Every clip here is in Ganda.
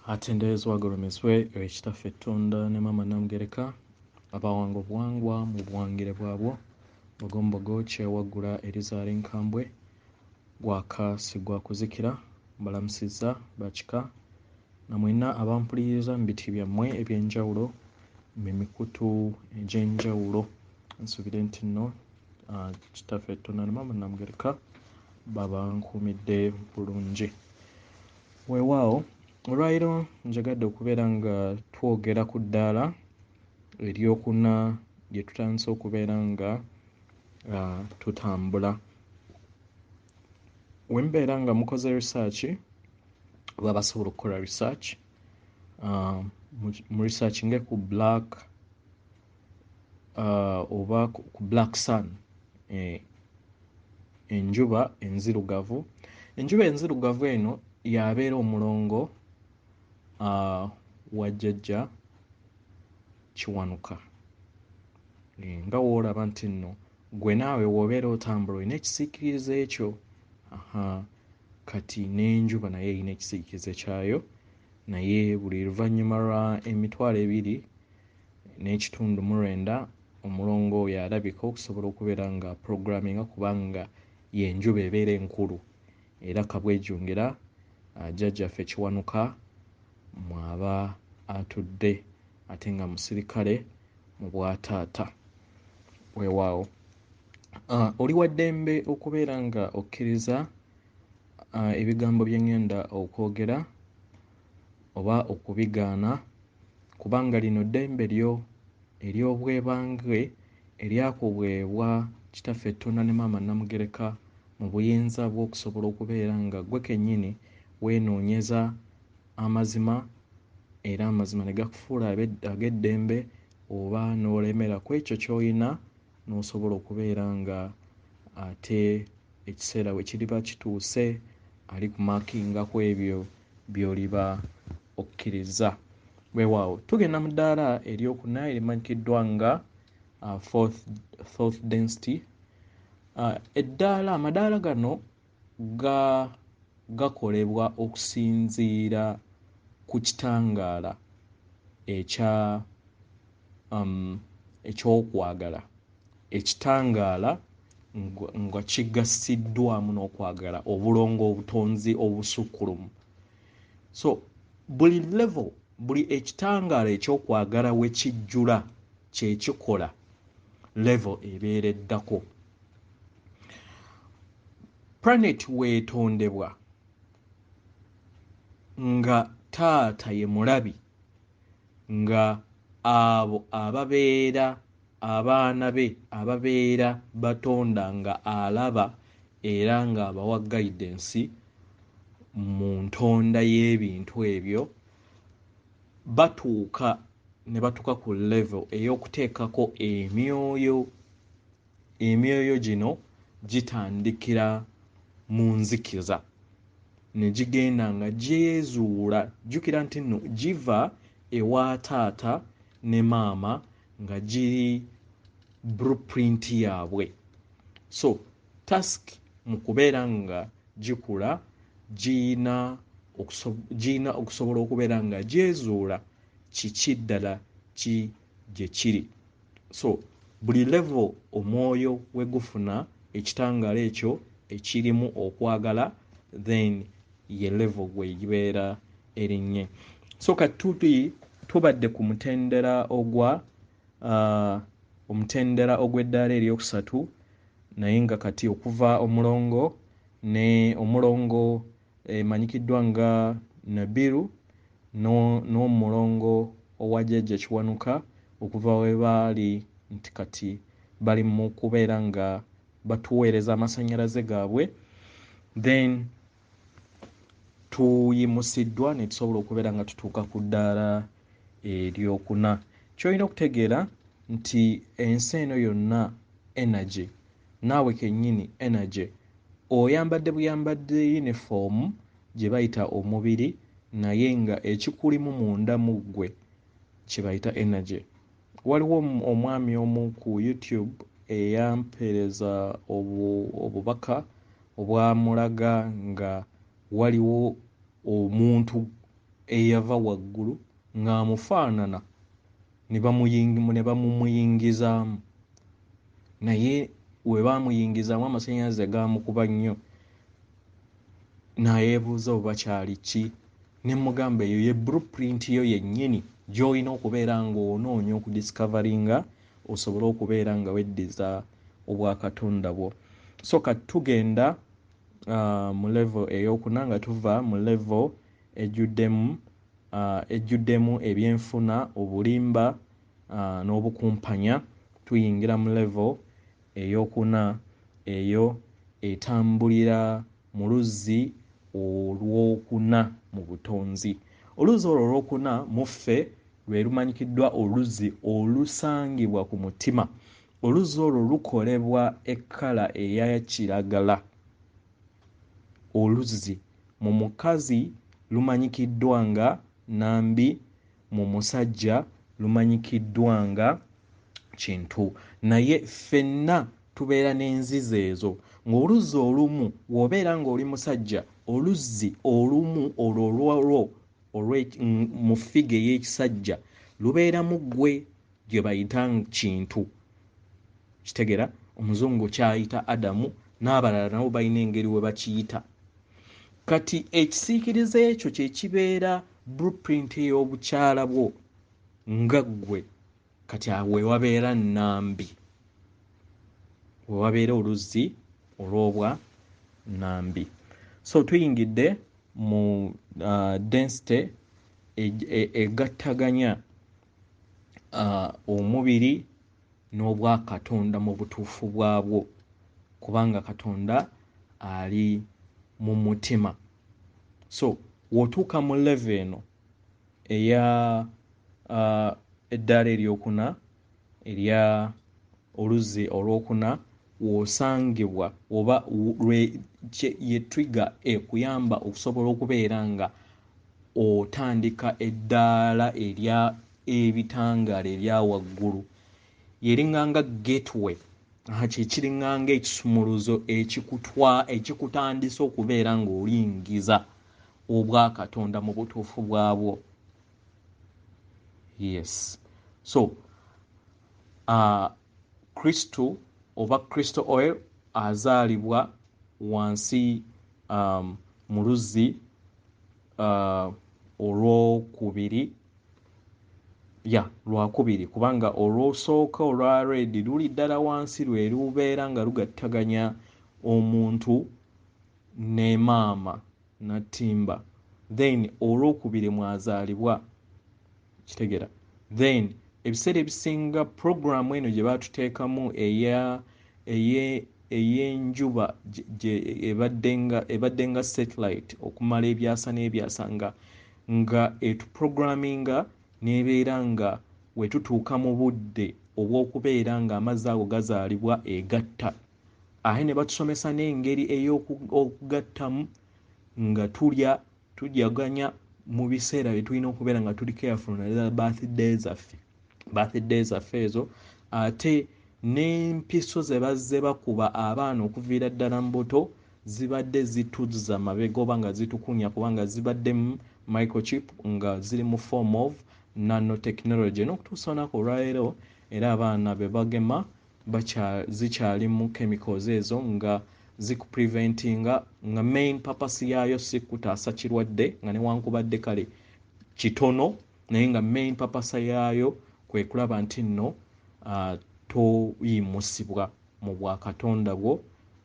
Atenderezebwa agulumizibwe oyo Kitaffe Ttunda ne Maama Namugereka abawanga obuwangwa mu buwangire bwabwo. Mbogombogo kyewaggula erizaala enkambwe, gwaka si gwa kuzikira. Mbalamusizza bakika na mwenna abampuliriza mu biti byammwe eby'enjawulo mu mikutu egy'enjawulo. Nsuubire nti nno Kitaffe Ttunda ne Maama Namugereka babankuumidde bulungi. Weewaawo olwaleero njagadde okubeera nga twogera ku ddaala eryokuna lye tutandise okubeera nga tutambula. We mubeera nga mukoze research oba abasobola okukola research, mu researchinge ku black oba ku black sun, enjuba enzirugavu. Enjuba enzirugavu eno y'abeera omulongo wa Jjajja Kiwanuka. Nga w'olaba nti nno ggwe naawe w'obeera otambula olina ekisiikirize ekyo, kati n'enjuba nayo erina ekisiikirize kyayo, naye buli luvannyuma lwa 29,900 omulongo oyo alabika okusobola okubeera nga programming kubanga y'enjuba ebeera enkulu era kabwejungira Jjajjaffe Kiwanuka mw'aba atudde ate nga musirikale mu bwataata. Weewaawo oli wa ddembe okubeera nga okkiriza ebigambo bye ŋŋenda okwogera oba okubigaana, kubanga lino ddembe lyo ery'obwebange eryakuweebwa Kitaffe Ttunda ne Maama Namugereka mu buyinza bw'okusobola okubeera nga ggwe kennyini weenoonyeza amazima era amazima ne gakufuula ag'eddembe oba n'olemera ku ekyo ky'olina n'osobola okubeera nga ate ekiseera we kiriba kituuse ali kumaakinga ku ebyo by'oliba okkiriza. Weewaawo tugenda mu ddaala eryokuna erimanyikiddwa nga fourth density. Eddaala amadaala gano gakolebwa okusinziira ku kitangaala ekya ekyokwagala, ekitangaala nga kigasiddwamu n'okwagala, obulongo obutonzi obusukkulumu. So buli level, buli ekitangaala ekyokwagala we kijjula kye kikola level ebeera eddako. Planet weetondebwa nga taata ye mulabi, nga abo ababeera abaana be ababeera batonda nga alaba era ng'abawa guidance mu ntonda y'ebintu ebyo, batuuka ne batuuka ku level ey'okuteekako emyoyo. Emyoyo gino gitandikira mu nzikiza ne gigenda nga gyezuula. Jjukira nti nno giva ewa taata ne maama nga giri blueprint yaabwe. So task mu kubeera nga gikula giyina okusobola okubeera nga gyezuula kiki ddala ki gye kiri. So buli level omwoyo we gufuna ekitangaala ekyo ekirimu okwagala, then ye level gwe gibeera erinnye. So kati tubadde ku mutendera ogwa omutendera ogw'eddaala eryokusatu, naye nga kati okuva omulongo ne omulongo emanyikiddwa nga Nabiru n'omulongo owa Jjajja Kiwanuka okuva we baali nti kati bali mu kubeera nga batuweereza amasannyalaze gaabwe, then tuyimusiddwa ne tusobola okubeera nga tutuuka ku ddaala eryokuna. Ky'olina okutegeera nti ensi eno yonna energy, naawe kennyini energy, oyambadde buyambadde uniform gye bayita omubiri, naye nga ekikulimu munda mu ggwe kye bayita energy. Waliwo omwami omu ku YouTube eyampeereza obubaka obwamulaga nga waliwo omuntu eyava waggulu ng'amufaanana ne bamumuyingizaamu. Naye we baamuyingizaamu amasannyalaze gaamukuba nnyo, nayeebuuza oba kyali ki. Ne mugamba eyo ye blueprint yo yennyini gy'olina okubeera ng'onoonya okudiscoveringa osobole okubeera nga weddiza obwakatonda bwo. So kati tugenda mu level ey'okuna nga tuva mu level ejjuddemu ebyenfuna, obulimba n'obukumpanya. Tuyingira mu level ey'okuna eyo etambulira mu luzzi olwokuna mu butonzi. Oluzzi olwo olwokuna mu ffe lwe lumanyikiddwa oluzzi olusangibwa ku mutima. Oluzzi olwo lukolebwa ekkala eya kiragala. Oluzzi mu mukazi lumanyikiddwa nga Nambi, mu musajja lumanyikiddwa nga Kintu. Naye ffenna tubeera n'enzizi ezo. Ng'oluzzi olumu bw'obeera ng'oli musajja, oluzzi olumu olwo olwolwo mu ffiga ey'ekisajja lubeera mu ggwe gye bayita Kintu. Kitegeera? Omuzungu ky'ayita Adamu n'abalala nabo balina engeri we bakiyita. Kati ekisiikirize ekyo kye kibeera blueprint ey'obukyala bwo nga ggwe. Kati awo we wabeera Nambi, we wabeera oluzzi olw'obwa Nambi. So tuyingidde mu density egattaganya omubiri n'obwakatonda mu butuufu bwabwo, kubanga Katonda ali mu mutima. So w'otuuka mu level eno eya eddaala eryokuna erya oluzzi olwokuna, w'osangibwa oba ye trigger ekuyamba okusobola okubeera nga otandika eddaala erya ebitangaala erya waggulu. Yeringanga gateway, kye kiringanga ekisumuluzo ekikutandisa okubeera ng'oyingiza obwakatonda mu butuufu bwabwo. Yes. So Kristo oba Kristo oil azaalibwa wansi mu luzzi olwokubiri, ya lwakubiri, kubanga olwosooka olwa red luli ddala wansi lwe lubeera nga lugattaganya omuntu ne maama Natimba. Then olwokubiri mwazaalibwa, kitegeera. Then ebiseera ebisinga programu eno gye baatuteekamu ey'enjuba ebadde nga satellite okumala ebyasa n'ebyasa nga etuprogramminga n'ebeera nga we tutuuka mu budde obw'okubeera ng'amazzi ago gazaalibwa egatta. Ate ne batusomesa n'engeri ey'okugattamu nga tulya tujaganya mu biseera bye tulina okubeera nga tuli careful naddala birthday zaffe. Birthday zaffe ezo ate n'empiso ze bazze bakuba abaana okuviira ddala mu buto zibadde zituzza mabega oba nga zitukunya, kubanga zibadde mu microchip nga ziri mu form of nanotechnology. N'okutuusa olunaku olwaleero era abaana be bagema zikyali mu chemicals ezo nga zikupreventinga, nga main purpose yaayo si kutaasa kirwadde, nga newankubadde kale kitono, naye nga main purpose yaayo kwe kulaba nti nno toyimusibwa mu bwakatonda bwo,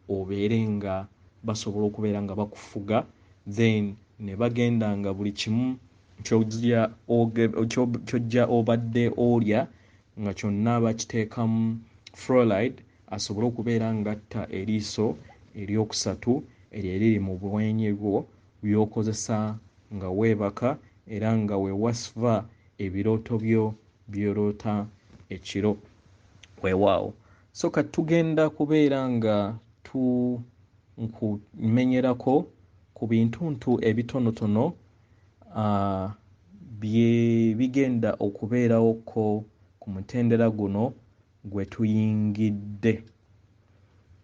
obeere nga basobola okubeera nga bakufuga. Then ne bagenda nga buli kimu ky'ojja obadde olya nga kyonna bakiteekamu fluoride asobole okubeera ng'atta eriiso eryokusatu eryo eriri mu bwenyi bwo by'okozesa nga weebaka, era nga we wasiva ebirooto byo by'oloota ekiro. Weewaawo. So kati tugenda kubeera nga nkumenyerako ku bintuntu ebitonotono bye bigenda okubeerawoko ku mutendera guno gwe tuyingidde.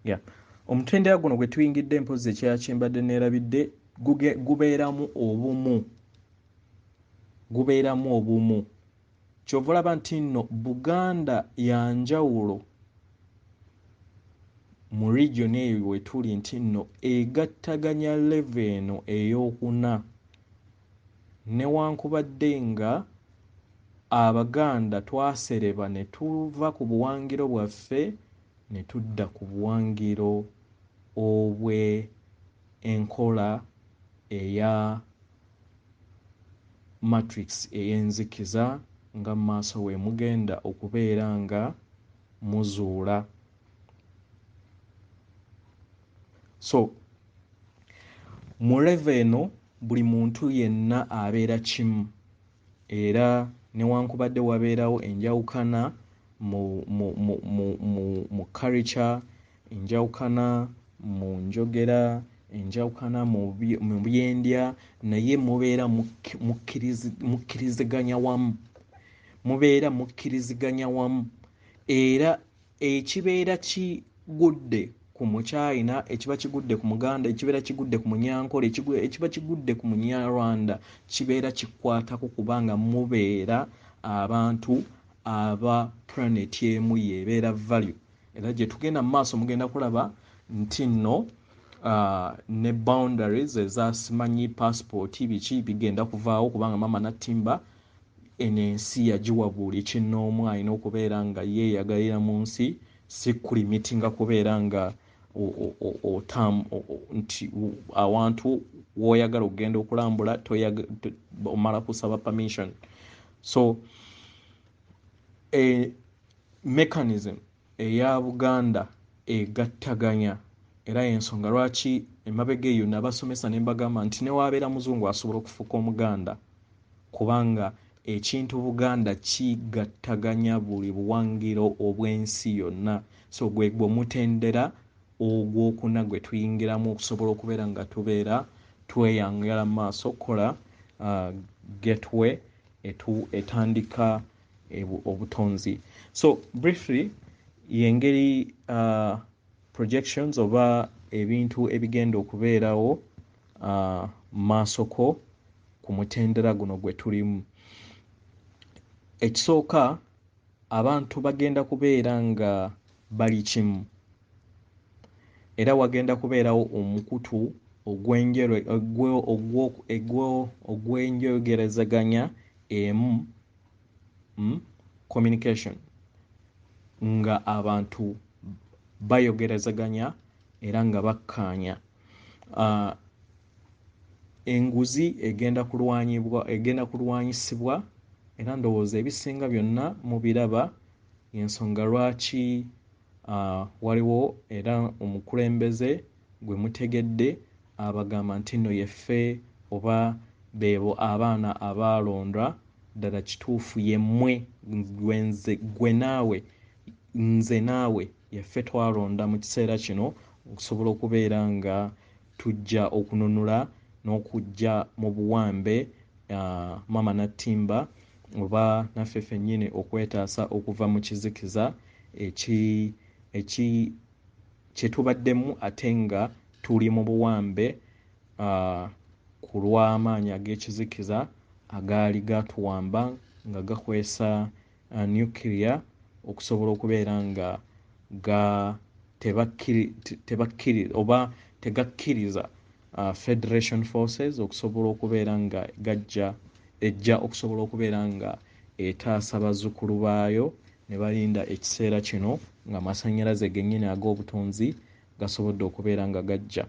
Yeah. Omutendera guno gwe tuyingidde, mpozzi ekirala kye mbadde neerabidde, gubeeramu obumu. Gubeeramu obumu. Kyova olaba nti nno Buganda ya njawulo mu region eyo wetuli, nti nno egattaganya level eno ey'okuna, newankubadde nga Abaganda twasereba ne tuva ku buwangiro bwaffe ne tudda ku buwangiro obw'enkola eya matrix ey'enzikiza, nga mu maaso we mugenda okubeera nga muzuula. So mu level eno buli muntu yenna abeera kimu, era newankubadde wabeerawo enjawukana mu culture, enjawukana mu njogera, enjawukana mu byendya, naye mubeera mukkiriziganya wamu, mubeera mukkiriziganya wamu. Era ekibeera kigudde ku Muchina, ekiba kigudde ku Muganda, ekibeera kigudde ku Munyankole, ekiba kigudde ku Munyarwanda, kibeera kikwatako, kubanga mubeera abantu aba planet emu, yebeera value. Era gye tugenda mu maaso mugenda kulaba nti nno ne boundaries eza simanyi passport biki bigenda kuvaawo, kubanga Mama Natimba eno ensi yagiwa buli kinnoomu alina okubeera nga yeeyagalira mu nsi, si kulimitinga kubeera nga nti awantu w'oyagala okugenda okulambula omala kusaba permission. So mechanism eya Buganda egattaganya, era y'ensonga lwaki emabega eyo nabasomesa ne mbagamba nti ne wabeera muzungu asobola okufuuka Omuganda, kubanga ekintu Buganda kigattaganya buli buwangiro obw'ensi yonna. So gwe omutendera ogwokuna gwe tuyingiramu okusobola okubeera nga tubeera tweyongera mu maaso okukola gateway etandika obutonzi. So briefly y'engeri projections oba ebintu ebigenda okubeerawo maasoko ku mutendera guno gwe tulimu. Ekisooka, abantu bagenda kubeera nga bali kimu, era wagenda kubeerawo omukutu ogw'enjogerezeganya emu, communication, nga abantu bayogerezeganya era nga bakkaanya. Enguzi egenda kulwanyibwa, egenda kulwanyisibwa, era ndowooza ebisinga byonna mubiraba. Ensonga lwaki waliwo era omukulembeze gwe mutegedde abagamba nti nno yeffe oba beebo abaana abaalondwa, ddala kituufu yemmwe, gwe naawe, nze naawe, yeffe twalonda mu kiseera kino okusobola okubeera nga tujja okununula n'okujja mu buwambe Mama Natimba oba naffe ffennyini okwetaasa okuva mu kizikiza kye tubaddemu, ate nga tuli mu buwambe ku lw'amaanyi ag'ekizikiza agaali gatuwamba nga gakwesa nuclear okusobola okubeera nga tebakkiri oba tegakkiriza Federation Forces okusobola okubeera nga gajja ejja okusobola okubeera nga etaasa bazzukulu baayo, ne balinda ekiseera kino nga amasannyalaze gennyini ag'obutonzi gasobodde okubeera nga gajja.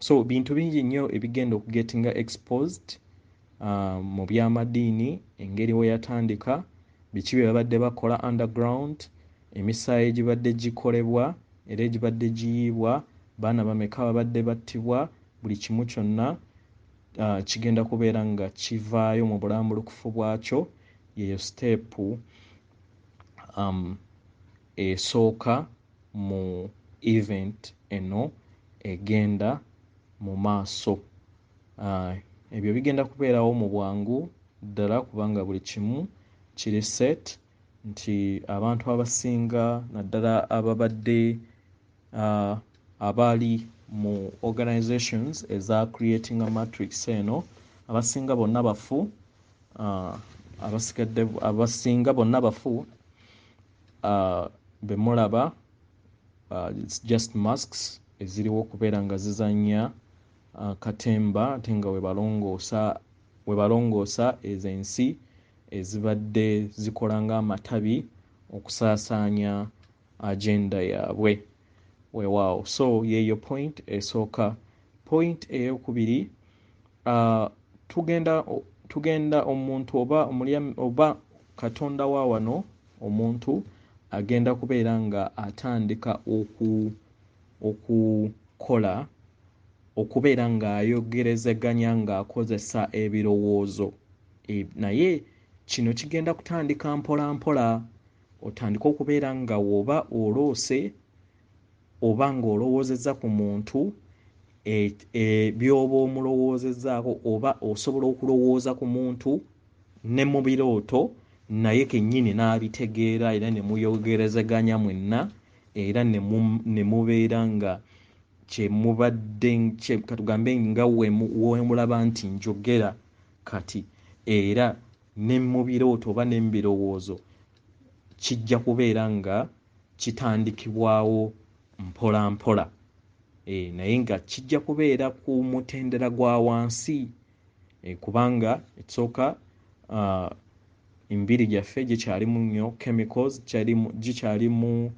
So bintu bingi nnyo ebigenda okugetinga exposed mu by'amadiini, engeri we yatandika, biki bye babadde bakola underground, emisaayi egibadde gikolebwa era egibadde giyiibwa, baana bameka babadde battibwa, buli kimu kyonna kigenda kubeera nga kivaayo mu bulambulukufu bwakyo. Yeyo step esooka mu event eno egenda mu maaso. Ebyo bigenda kubeerawo mu bwangu ddala, kubanga buli kimu kiri set nti abantu abasinga naddala ababadde abaali mu organizations eza creating a matrix eno, abasinga bonna bafu. Abasigadde abasinga bonna bafu, bemulaba, it's just masks eziriwo okubeera nga zizannya katemba, ate nga webalongoosa ezo ensi ezibadde zikola ng'amatabi okusaasaanya agenda yaabwe. Weewaawo, so yeeyo point esooka. Point eyokubiri, tugenda omuntu oba omulya oba Katonda wa wano, omuntu agenda kubeera nga atandika okukola, okubeera ng'ayogerezeganya ng'akozesa ebirowoozo. Naye kino kigenda kutandika mpola mpola, otandike okubeera nga woba oloose oba ng'olowoozezza ku muntu, by'oba omulowoozezaako, oba osobola okulowooza ku muntu ne mu birooto naye kennyini n'abitegeera, era ne muyogerezeganya mwenna, era ne mubeera nga kyemubadde, katugambe nga wemulaba nti njogera kati, era ne mu birooto oba ne mu birowoozo kijja kubeera nga kitandikibwawo mpola mpola. Naye nga kijja kubeera ku mutendera gwa wansi, kubanga ekisooka, emibiri gyaffe gikyalimu nnyo chemicals, gikyalimu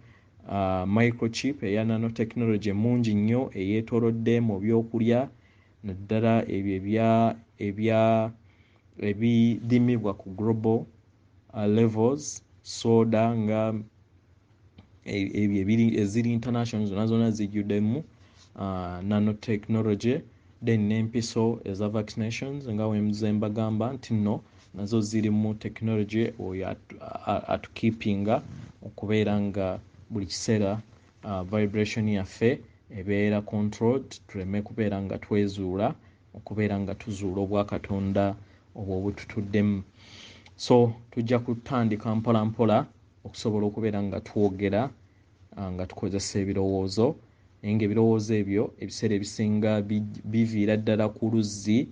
microchip eya nanotechnology mungi nnyo eyeetoolodde mu byokulya, naddala ebyo ebirimibwa ku global levels, soda nga ebyo ebiri eziri international zonna zonna zijjuddemu nanotechnology, then n'empiso eza vaccinations nga wenze mbagamba nti nno nazo ziri mu technology oyo atukeepinga okubeera nga buli kiseera vibration yaffe ebeera controlled, tuleme kubeera nga twezuula, okubeera nga tuzuula obwakatonda obwo obututuddemu. So tujja kutandika mpola mpola okusobola okubeera nga twogera, nga tukozesa ebirowoozo, naye ng'ebirowoozo ebyo ebiseera ebisinga biviira ddala ku luzzi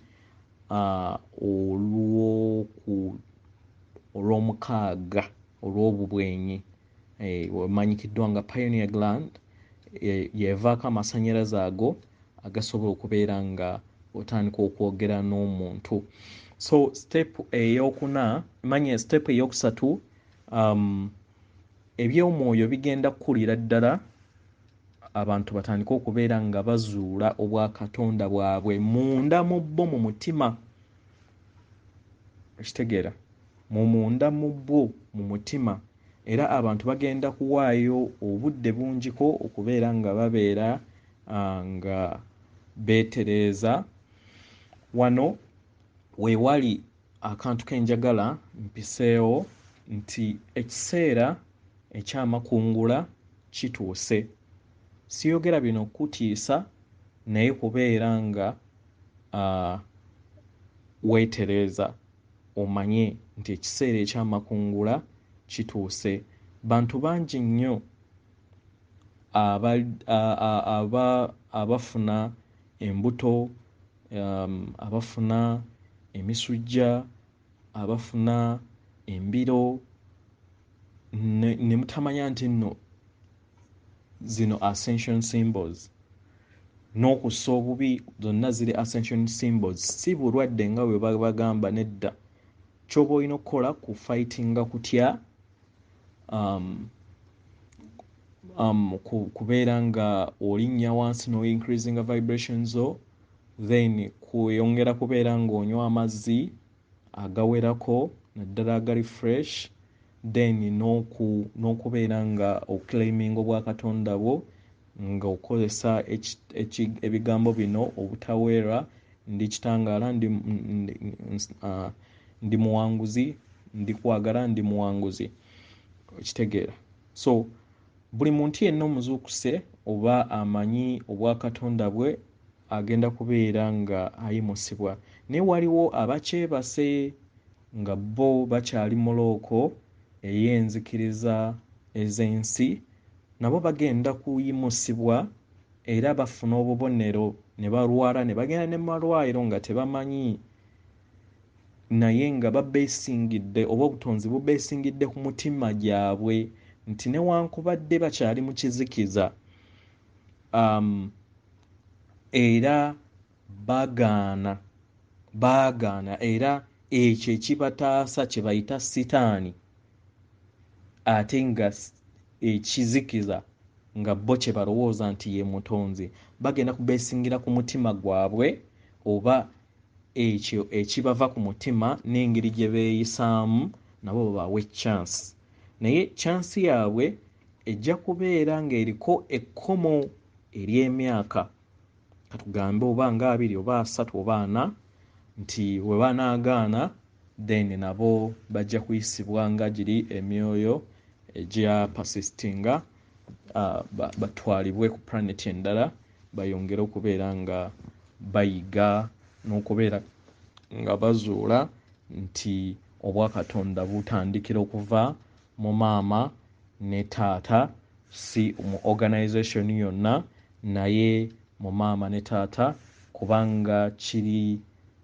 olw'omukaaga olw'obubwenyi, omanyikiddwa nga pineal gland, yevaako amasannyalaze ago agasobola okubeera nga otandika okwogera n'omuntu. So step eyokuna, manye step eyokusatu, eby'omwoyo bigenda kukulira ddala, abantu batandike okubeera nga bazuula obwakatonda bwabwe munda mu bo, mu mutima. Okitegeera? Mu munda mu bo, mu mutima. Era abantu bagenda kuwaayo obudde bungiko okubeera nga babeera nga beetereeza. Wano we wali akantu ke njagala mpiseewo nti ekiseera ekyamakungula kituuse. Siyogera bino kutiisa, naye kubeera nga weetereeza, omanye nti ekiseera ekyamakungula kituuse. Bantu bangi nnyo abafuna embuto, abafuna emisujja, abafuna embiro, ne mutamanya nti nno zino ascension symbols, n'okussa obubi zonna ziri ascension symbols. Si bulwadde nga bwe bagamba, nedda. Ky'oba olina okukola ku fightinga kutya, kubeera nga olinnya wansi no increasinga vibrations zo, then kweyongera kubeera ng'onywa amazzi agawerako naddala agali fresh, then n'okubeera nga oclaiminga obwakatonda bwo ng'okozesa ebigambo bino obutaweera: ndi kitangaala, ndi muwanguzi, ndi kwagala, ndi muwanguzi. Okitegeera? So buli muntu yenna omuzuukuse oba amanyi obwakatonda bwe agenda kubeera nga ayimusibwa. Naye waliwo abakyebase nga bo bakyali mu looko ey'enzikiriza ez'ensi, nabo bagenda kuyimusibwa era bafuna obubonero ne balwala ne bagenda ne mu malwaliro nga tebamanyi. Naye nga babeesingidde oba obutonzi bubeesingidde ku mutima gyabwe nti newankubadde bakyali mu kizikiza, era baagaana era ekyo ekibataasa kye bayita sitaani, ate nga ekizikiza nga bo kye balowooza nti ye mutonzi, bagenda kubeesingira ku mutima gwabwe oba ekyo ekibava ku mutima n'engeri gye beeyisaamu, nabo babawe chance. Naye chance yaabwe ejja kubeera ng'eriko ekkomo ery'emyaka, katugambe oba nga 20 oba 30 oba 40, nti we banaagaana then nabo bajja kuyisibwa nga giri emyoyo egya persistinga, batwalibwe ku planet endala bayongere okubeera nga bayiga n'okubeera nga bazuula nti obwakatonda butandikira okuva mu maama ne taata, si mu organization yonna, naye mu maama ne taata, kubanga kiri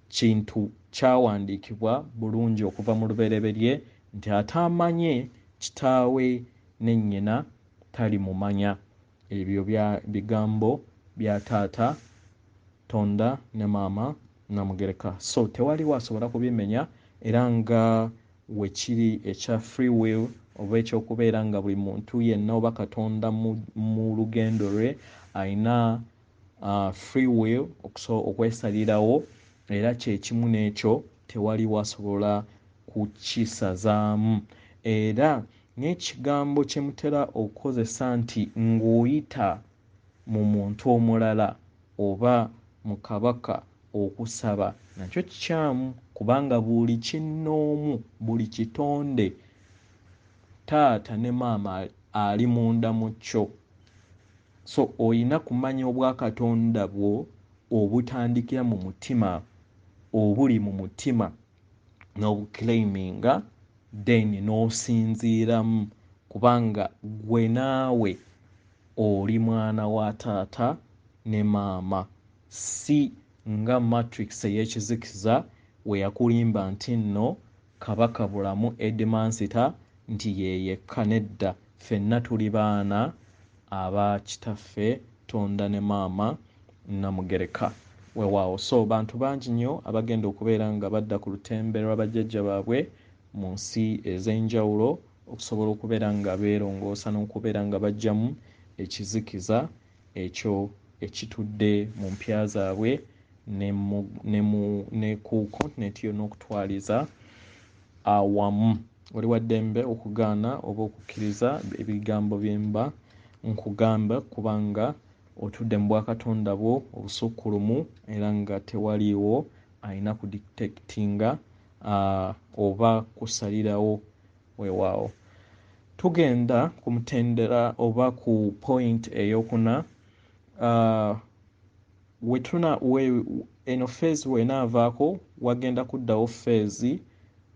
kintu kyawandiikibwa bulungi okuva mu lubereberye nti ataamanye kitaawe ne nnyina talimumanya. Ebyo bigambo bya taata Tonda ne maama Namugereka. So tewaliwo asobola kubimenya, era nga wekiri ekya free will oba ekyokubeera nga buli muntu yenna oba Katonda mu lugendo lwe alina free will okwesalirawo, era kyekimu n'ekyo tewaliwo asobola kukisazaamu. Era n'ekigambo kye mutera okukozesa nti ng'oyita mu muntu omulala oba mu kabaka okusaba, nakyo kikyamu, kubanga buli kinnoomu, buli kitonde, taata ne maama ali munda mu kyo. So olina kumanya obwakatonda bwo obutandikira mu mutima, obuli mu mutima, n'obuclaiminga, then n'osinziiramu, kubanga gwe naawe oli mwana wa taata ne maama, si nga matrix ey'ekizikiza we yakulimba nti nno Kabaka Bulamu Edmansita nti ye yekka. Nedda, ffenna tuli baana aba kitaffe Tonda ne maama Namugereka. Weewaawo. So bantu bangi nnyo abagenda okubeera nga badda ku lutembe lwa bajjajja baabwe mu nsi ez'enjawulo okusobola okubeera nga beerongoosa n'okubeera nga baggyamu ekizikiza ekyo ekitudde mu mpya zaabwe ne ku continent yonna okutwaliza awamu. Oli wa ddembe okugaana oba okukkiriza ebigambo bye mba nkugamba, kubanga otudde mu bwakatonda bwo obusukkulumu, era nga tewaliiwo alina kudictatinga oba kusalirawo. Weewaawo. Tugenda ku mutendera oba ku point eyokuna. Eno phase wenaavaako wagenda kuddawo phase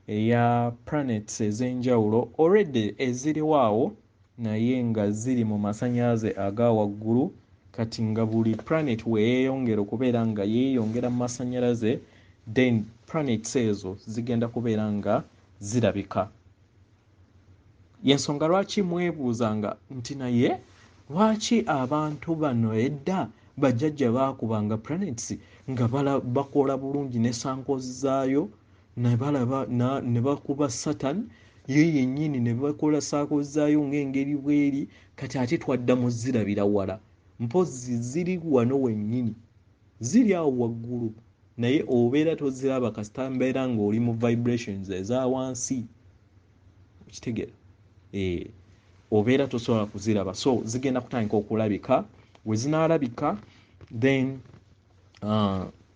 eya planets ez'enjawulo already eziriwo awo, naye nga ziri mu masannyalaze aga waggulu. Kati nga buli planet weeyongera okubeera nga yeeyongera mu masannyalaze, then planets ezo zigenda kubeera nga zirabika. Yensonga lwaki mwebuuzanga nti naye lwaki abantu bano edda bajjajja baakubanga planets nga bakola bulungi ne sankoozi zaayo, ne bakuba Saturn ye yennyini ne bakola sankoozi zaayo ng'engeri bweri, kati ate twadda mu zirabira wala. Mpozzi ziri wano wennyini, ziri awo waggulu, naye obeera toziraba kasita mbeera ng'oli mu vibrations eza wansi. Okitegeera? Obeera tosobola kuziraba. So zigenda kutandika okulabika. We zinaalabika, then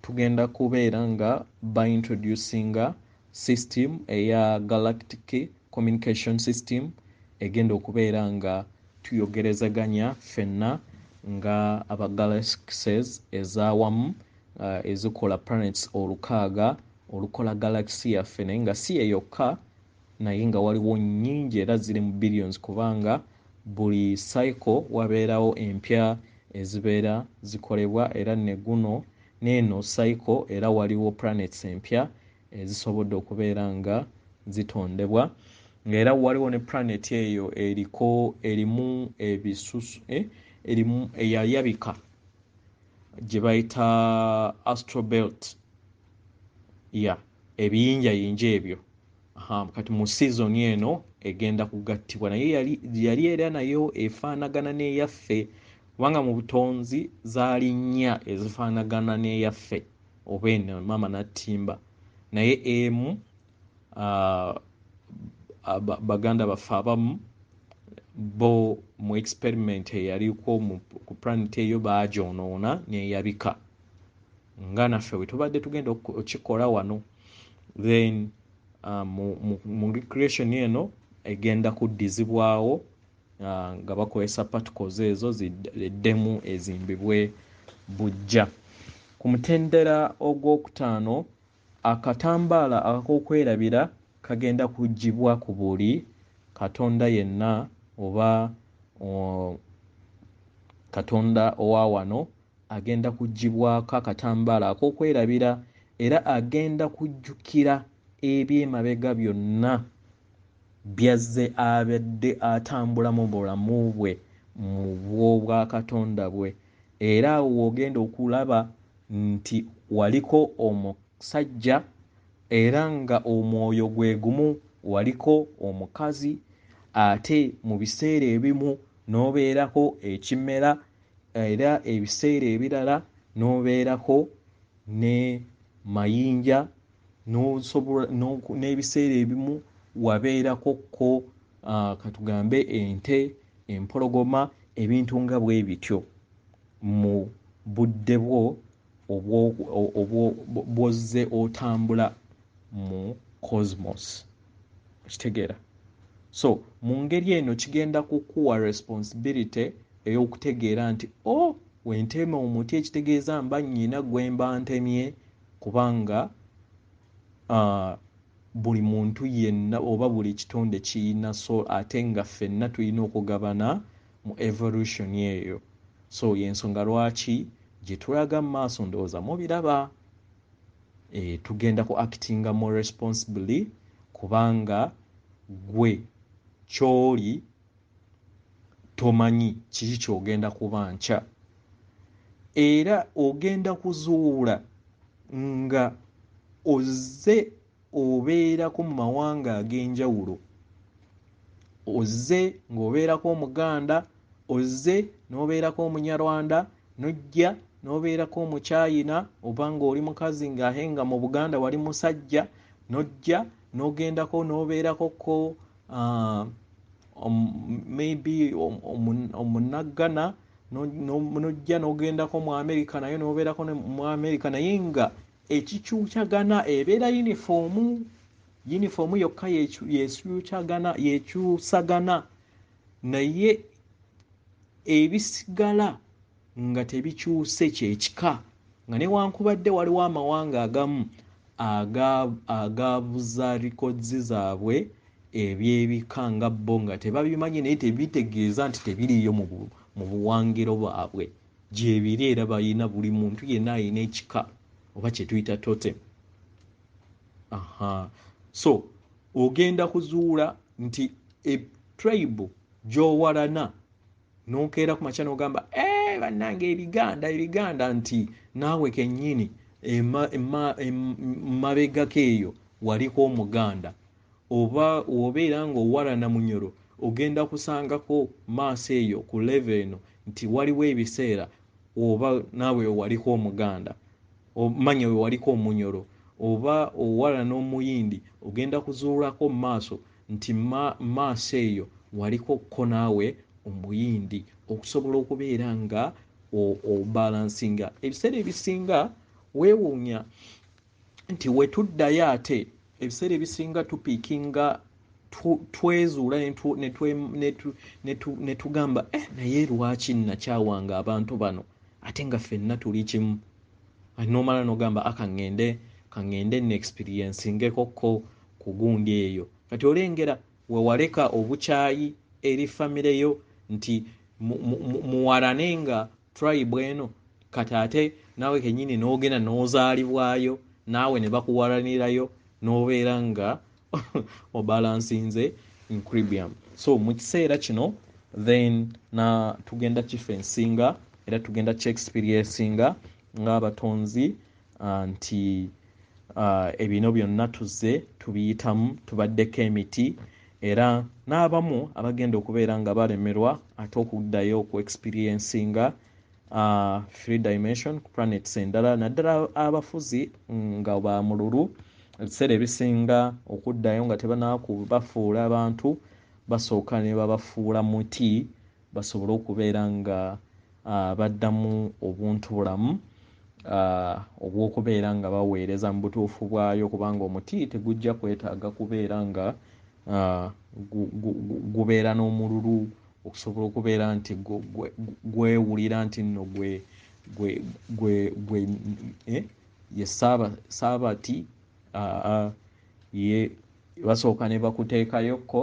tugenda kubeera nga baintroducinga system eya galactic communication system egenda okubeera nga tuyogerezaganya ffenna nga aba galaxies ez'awamu, ezikola planets 6 olukola galaxy yaffe, naye nga si ye yokka, naye nga waliwo nnyingi era ziri mu billions, kubanga buli cycle wabeerawo empya ezibeera zikolebwa, era ne guno n'eno cycle era waliwo planets empya ezisobodde okubeera nga zitondebwa, ng'era waliwo ne planet eyo eriko erimu ebisusu erimu eyayabika gye bayita astrobelt ya ebiyinjayinja ebyo. Kati mu season eno egenda kugattibwa, naye yali era nayo efaanagana n'eyaffe, kubanga mu butonzi zaali nnya ezifaanagana n'eyaffe oba eno maama nattimba, naye emu baganda baffe abamu bo mu experiment eyaliko ku planet eyo baagyonoona n'eyabika, nga naffe bwe tubadde tugenda okukikola wano. Then mu recreation eno egenda kuddizibwawo nga bakozesa particles ezo ziddemu ezimbibwe bujja. Ku mutendera ogwokutaano, akatambaala ak'okwerabira kagenda kuggyibwa ku buli katonda yenna oba katonda owa wano agenda kuggyibwako akatambaala ak'okwerabira, era agenda kujjukira ebyemabega byonna byazze abadde atambula mu bulamu bwe mu bw'obwakatonda bwe. Era awo w'ogenda okulaba nti waliko omusajja era nga omwoyo gwe gumu, waliko omukazi, ate mu biseera ebimu n'obeerako ekimera, era ebiseera ebirala n'obeerako ne mayinja, n'ebiseera ebimu wabeerako ko katugambe ente, empologoma, ebintu nga bwe bityo mu budde bwo bw'ozze otambula mu cosmos. Okitegeera? So mu ngeri eno kigenda kukuwa responsibility ey'okutegeera nti wentema omuti ekitegeeza mba nnyina gwe mba ntemye, kubanga buli muntu yenna oba buli kitonde kiyina soul, ate nga ffenna tulina okugabana mu evolution eyo. So y'ensonga lwaki gye tulaga mu maaso ndowooza mubiraba, tugenda ku actinga more responsibly, kubanga gwe ky'oli tomanyi kiki ky'ogenda kuba nkya, era ogenda kuzuula nga ozze obeerako mu mawanga ag'enjawulo, ozze ng'obeerako Omuganda, ozze n'obeerako Omunyarwanda, n'ojja n'obeerako Omuchina, oba ng'oli mukazi ng'ate nga mu Buganda wali musajja, n'ojja n'ogendako n'obeerako ko maybe Omunaggana, n'ojja n'ogendako mu Amerika, naye n'obeerako mu Amerika, naye nga ekikyukyagana ebeera yunifoomu yokka yekyusagana, naye ebisigala nga tebikyuse kyekika, nga newankubadde waliwo amawanga agamu agabuza records zaabwe ebyebika nga bo nga tebabimanyi, naye tebitegeeza nti tebiriiyo mu buwangiro bwabwe, gyebiri era balina buli muntu yenna alina ekika oba kye tuyita totem. So ogenda kuzuula nti tribe gy'owalana n'okeera ku makya n'ogamba bannange ebiganda ebiganda, nti naawe kennyini mabegako eyo waliko Omuganda, oba obeera ng'owalana Munyoro, ogenda kusangako maaso eyo ku level eno nti waliwo ebiseera oba naawe waliko Omuganda, omanya we waliko Omunyoro, oba owalana Omuyindi, ogenda kuzuulako maaso nti maaso eyo waliko ko naawe Omuyindi, okusobola okubeera nga obalansinga. Ebiseera ebisinga weewuunya nti we tuddayo ate ebiseera ebisinga tupiikinga twezuula ne tugamba naye lwaki nnakyawanga abantu bano ate nga ffenna tuli kimu. N'omala n'ogamba kaŋŋende nne-experiencingeko ko ku gundi eyo. Kati olengera we waleka obukyayi eri famire yo nti muwalane nga tribe eno, kati ate naawe kennyini n'ogenda n'ozaalibwayo, naawe ne bakuwalanirayo, N'obeera nga obalansinze equilibrium. So mu kiseera kino then na tugenda kifensinga era tugenda kyexperiencinga ng'abatonzi nti ebino byonna tuzze tubiyitamu, tubaddeko emiti, era n'abamu abagenda okubeera nga balemerwa ate okuddayo ku experiencinga three dimension ku planets endala, naddala abafuzi nga ba mululu. Ebiseera ebisinga okuddayo nga tebannakubafuula abantu, basooka ne babafuula muti basobole okubeera nga baddamu obuntu bulamu obw'okubeera nga baweereza mu butuufu bwayo, kubanga omuti tegujja kwetaaga kubeera nga gubeera n'omululu okusobola okubeera nti gwewulira nti nno gwe ye saabati, ye basooka ne bakuteekayokko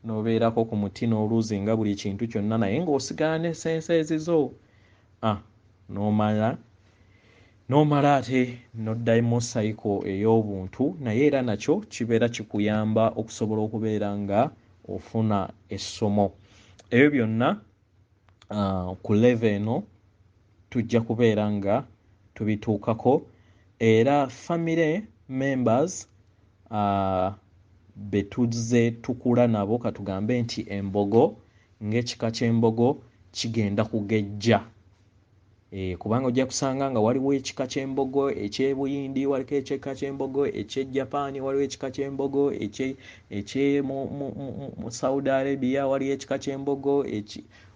n'obeerako ku muti n'oluuzinga buli kintu kyonna, naye ng'osigala ne sense ezizo. N'omala ate n'oddamu cycle ey'obuntu, naye era nakyo kibeera kikuyamba okusobola okubeera nga ofuna essomo. Ebyo byonna ku level eno tujja kubeera nga tubituukako, era family members be tuzze tukula nabo, katugambe nti embogo ng'ekika ky'embogo kigenda kugejja. Kubanga ojja kusanga nga waliwo ekika ky'embogo eky'Ebuyindi, waliko ekika ky'embogo eky'e Japan, waliwo ekika ky'embogo ekye mu Saudi Arabia, waliwo ekika ky'embogo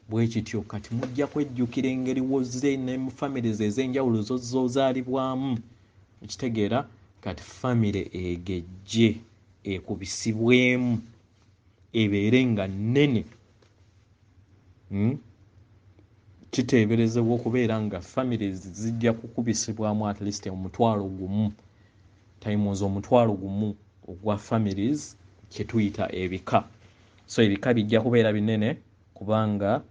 bwe kityo. Kati mujja kwejjukira engeri wozze ne mu families ez'enjawulo z'ozaalibwamu, okitegeera? Kati famire egejje ekubisibwemu ebeere nga nnene. Kiteeberezebwa okubeera nga families zijja kukubisibwamu at least 10,000 times 10,000 ogwa families kye tuyita ebika. So ebika bijja kubeera binene kubanga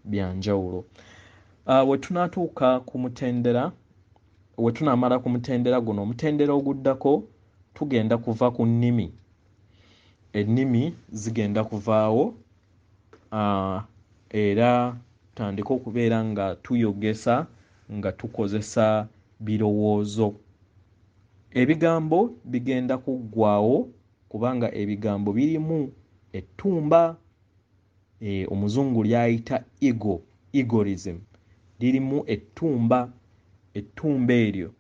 bya njawulo. We tunaatuuka ku mutendera, we tunaamala ku mutendera guno, omutendera oguddako tugenda kuva ku nnimi. Ennimi zigenda kuvaawo, era tutandike okubeera nga tuyogesa nga tukozesa birowoozo. Ebigambo bigenda kuggwaawo kubanga ebigambo birimu ettumba, omuzungu ly'ayita ego, egoism, lirimu ettumba. Ettumba eryo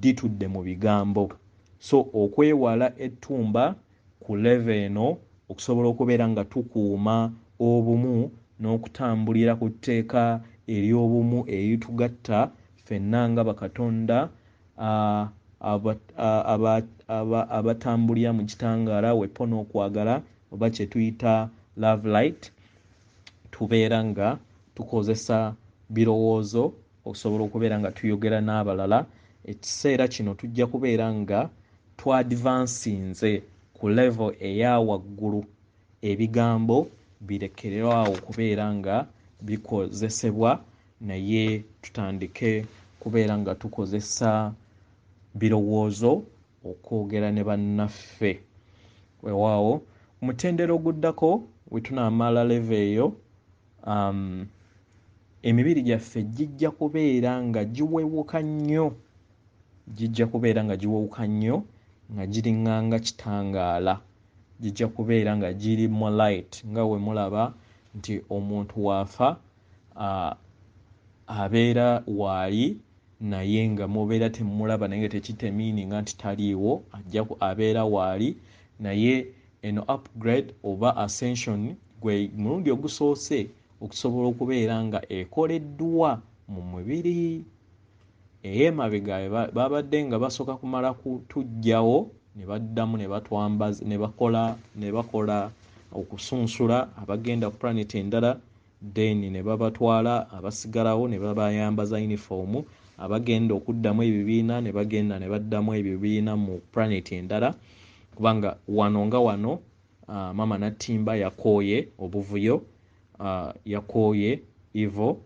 litudde mu bigambo. So okwewala ettumba ku level eno okusobola okubeera nga tukuuma obumu n'okutambulira ku tteeka ery'obumu eritugatta ffenna nga bakatonda abatambulira mu kitangaala wepo n'okwagala, oba kye tuyita love light, tubeera nga tukozesa birowoozo okusobola okubeera nga tuyogera n'abalala. Ekiseera kino tujja kubeera nga twadvansinze ku level eya waggulu, ebigambo birekerwawo okubeera nga bikozesebwa, naye tutandike kubeera nga tukozesa birowoozo okwogera ne bannaffe. Weewaawo omutendera oguddako we tunaamala level eyo, emibiri gyaffe gijja kubeera nga giwewuka nnyo, gijja kubeera nga giwewuka nnyo nga giringanga kitangaala, gijja kubeera nga giri mu light, nga we mulaba nti omuntu waafa abeera waali naye nga mubeera temulaba, naye nga tekitemiininga nti taliiwo, ajja abeera waali. Naye eno upgrade oba ascension gwe mulundi ogusoose okusobola okubeera nga ekoleddwa mu mubiri. Ey'emabega babadde nga basooka kumala kutuggyawo ne baddamu ne batwambaza ne bakola okusunsula abagenda ku planet endala, then ne babatwala abasigalawo ne babayambaza uniform, abagenda okuddamu ebibiina ne bagenda ne baddamu ebibiina mu planet endala. Kubanga wano nga wano Mama Natimba yakooye obuvuyo, yakooye evil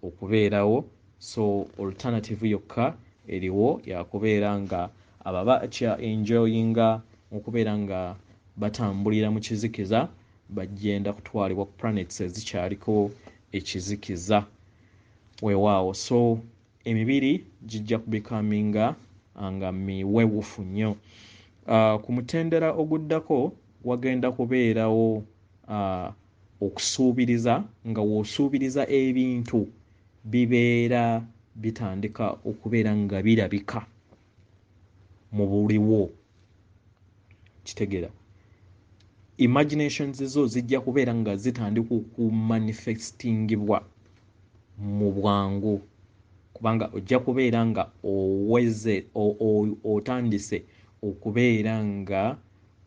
okubeerawo, so alternative yokka eriwo yakubeera nga Abo abakya enjoyinga okubeera nga batambulira mu kizikiza bagenda kutwalibwa ku planets ezikyaliko ekizikiza. Weewaawo, so emibiri gijja kubikaminga nga miwewufu nnyo. Ku mutendera oguddako wagenda kubeerawo okusuubiriza, nga w'osuubiriza ebintu bibeera bitandika okubeera nga birabika mu buliwo. Kitegeera, imaginations zo zijja kubeera nga zitandika okumanifestingibwa mu bwangu, kubanga ojja kubeera nga oweze otandise okubeera nga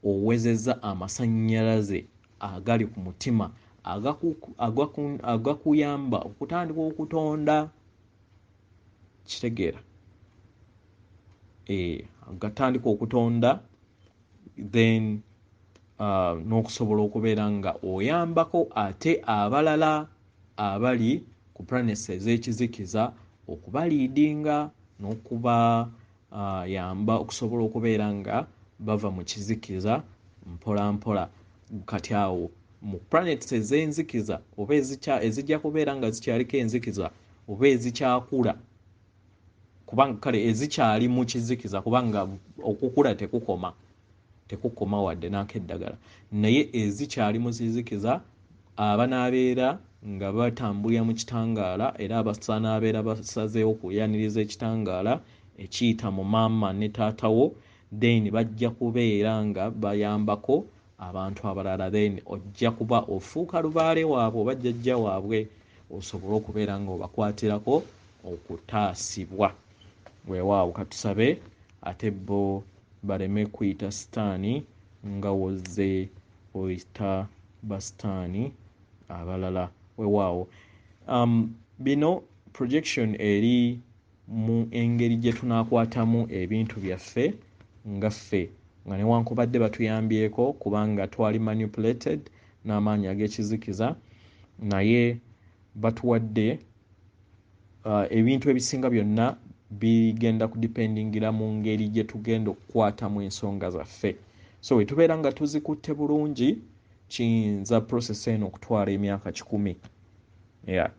owezezza amasannyalaze agali ku mutima agakuyamba okutandika okutonda. Kitegeera, agatandika okutonda, then n'okusobola okubeera nga oyambako ate abalala abali ku planets ez'ekizikiza okubaliidinga n'okubayamba okusobola okubeera nga bava mu kizikiza mpola mpola. Kati awo mu planets ez'enzikiza oba ezijja kubeera nga zikyaliko enzikiza oba ezikyakula, kubanga kale ezikyali mu kizikiza, kubanga okukula tekukoma wadde n'akeddagala, naye ezikyali mu kizikiza abanaabeera nga batambulira mu kitangaala, era abasanaabeera basazeewo okuyaniriza ekitangaala ekiyita mu maama ne taatawo, then bajja kubeera nga bayambako abantu abalala. Then ojja kuba ofuuka lubaale waabwe oba jjajja waabwe, osobole okubeera nga obakwatirako okutaasibwa. Weewaawo, katusabe ate bo baleme kuyita sitaani nga wozze oyita basitaani abalala. Weewaawo, bino projection eri mu engeri gye tunaakwatamu ebintu byaffe nga ffe, nga newankubadde batuyambyeko kubanga twali manipulated n'amaanyi ag'ekizikiza, naye batuwadde ebintu ebisinga byonna bigenda kudipendingira mu ngeri gye tugenda okukwatamu ensonga zaffe. So bwe tubeera nga tuzikutte bulungi, kiyinza process eno okutwala emyaka 100. Yeah,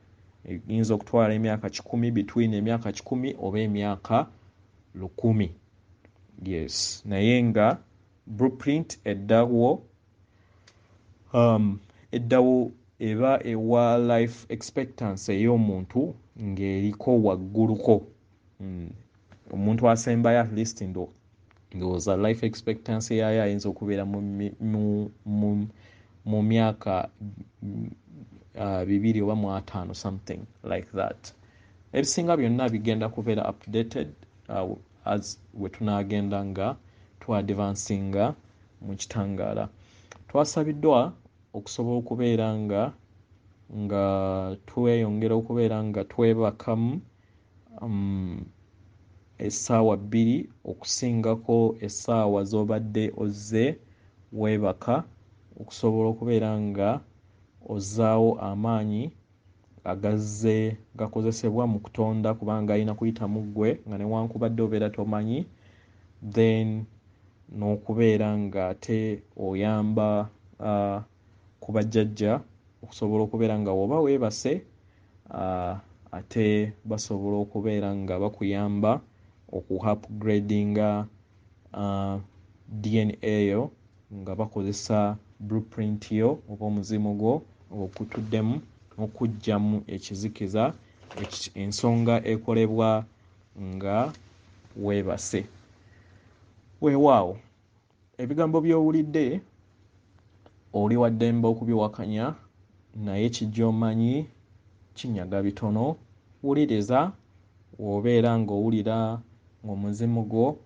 eyinza okutwala emyaka 100, between emyaka 100 oba emyaka 1000. Yes, naye nga blueprint eddawo, eddawo eba ewa life expectancy ey'omuntu ng'eriko wagguluko. Omuntu asembayo at least ndowooza life expectancy yaayo ayinza okubeera mu myaka 2 oba mu 5, something like that. Ebisinga byonna bigenda kubeera updated as we tunaagenda nga twadvansinga mu kitangaala. Twasabiddwa okusobola okubeera nga tweyongera okubeera nga twebakamu essaawa 2 okusingako essaawa z'obadde ozze weebaka, okusobola okubeera nga ozzaawo amaanyi agazze gakozesebwa mu kutonda, kubanga galina kuyita mu ggwe nga newankubadde obeera tomanyi, then n'okubeera ng'ate oyamba ku bajjajja okusobola okubeera nga woba weebase, ate basobola okubeera nga bakuyamba okuupgradinga DNA yo nga bakozesa blueprint yo oba omuzimu gwo okutuddemu n'okuggyamu ekizikiza, ensonga ekolebwa nga weebase. Weewaawo, ebigambo by'owulidde oli wa ddembe okubiwakanya, naye kijja omanyi kinyaga bitono. Wuliriza, w'obeera ng'owulira ng'omuzimu gwo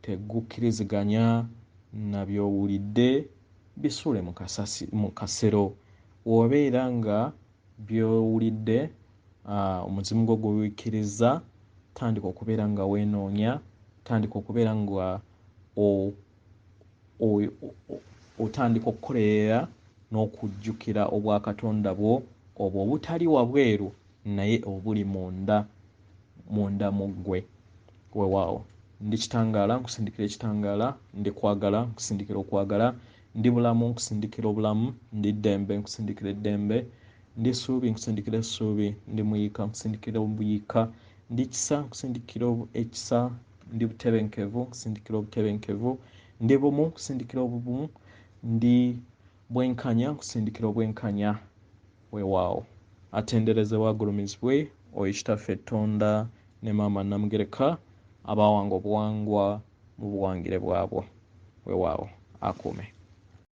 tegukkiriziganya na by'owulidde, bisuule mu kasero. W'obeera nga by'owulidde omuzimu gwo gubikkiriza, tandika okubeera nga weenoonya, tandika okubeera nga otandika okukolerera n'okujjukira obwakatonda bwo obwo obutali wabweru naye obuli munda mu ggwe. Weewaawo. Ndi kitangaala, nkusindikira ekitangaala. Ndi kwagala, nkusindikira okwagala. Ndi bulamu, nkusindikira obulamu. Ndi ddembe, nkusindikira eddembe. Ndi ssuubi, nkusindikira essuubi. Ndi muyiika, nkusindikira obuyiika. Ndi kisa, nkusindikira ekisa. Ndi butebenkevu, nkusindikira obutebenkevu. Ndi bumu, nkusindikira obumu. Ndi bwenkanya, nkusindikira obwenkanya. Weewaawo, atenderezebwa agulumizibwe oyo Kitaffe Ttonda ne Maama Namugereka abaawanga obuwangwa mu buwangire bwabwo. Weewaawo, akuume.